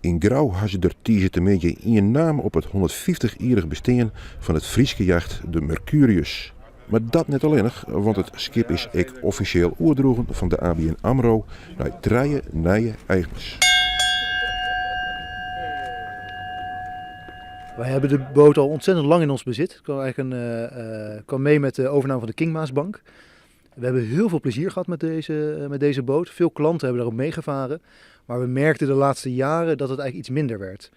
Yn Grou ha se der tiisdeitemiddei ien naam op it 150 jierrich bestean fan it Fryske jacht de Mercurius. Mar dat net allinnich, want it skip is ek offisjeel oerdroegen fan de ABN AMRO nei trije nije eigners. Wij hebben de boot al ontzettend lang in ons bezit. Het kwam, eigenlijk een, kwam mee met de overname van de Kingmaasbank. We hebben heel veel plezier gehad met deze boot. Veel klanten hebben daarop meegevaren. Maar we merkten de laatste jaren dat het eigenlijk iets minder werd.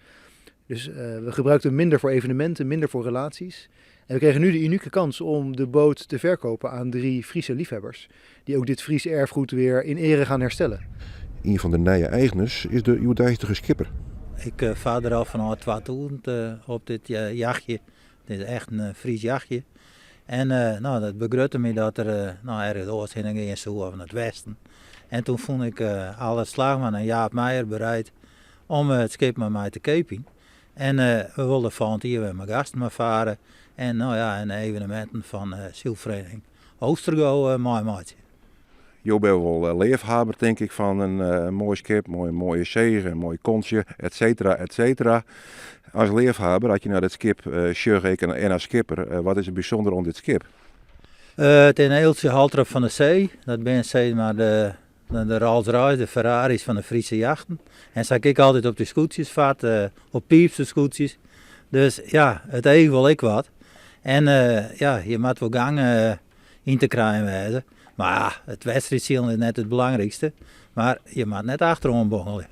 Dus we gebruikten hem minder voor evenementen, minder voor relaties. En we kregen nu de unieke kans om de boot te verkopen aan 3 Friese liefhebbers. Die ook dit Fries erfgoed weer in ere gaan herstellen. Een van de nieuwe eigenaars is de hjoeddeistige skipper. Ik vaar er al vanaf 2000 op dit jachtje. Het is echt een Fries jachtje. En dat begrutte me dat er ergens oars heen ging zo of naar het westen. En toen vond ik Allard Slagman en Jaap Meijer bereid om het schip met mij te kopen. En we wilden volgend jaar weer met gasten maar varen. En en evenementen van Zielvereniging Oostergo mooi maatje. Jo bent wel leefhaber, denk ik, van een mooi schip, mooie zegen, een mooi kontje, et cetera, et cetera. Als leefhaber, had je naar dat schip sjug ik en als skipper, wat is er bijzonder om dit schip? Het is een eeltje Haltrop van de zee. Dat ben zeg maar de Rolls Royce, de Ferraris van de Friese jachten. En zag ik altijd op de scootjes vaart, op piepse scootjes. Dus het eeg wil ik wat. En je moet wel gang in te krijgen wezen. Maar het wedstrijdziel is net het belangrijkste. Maar je moet net achterom bongelen.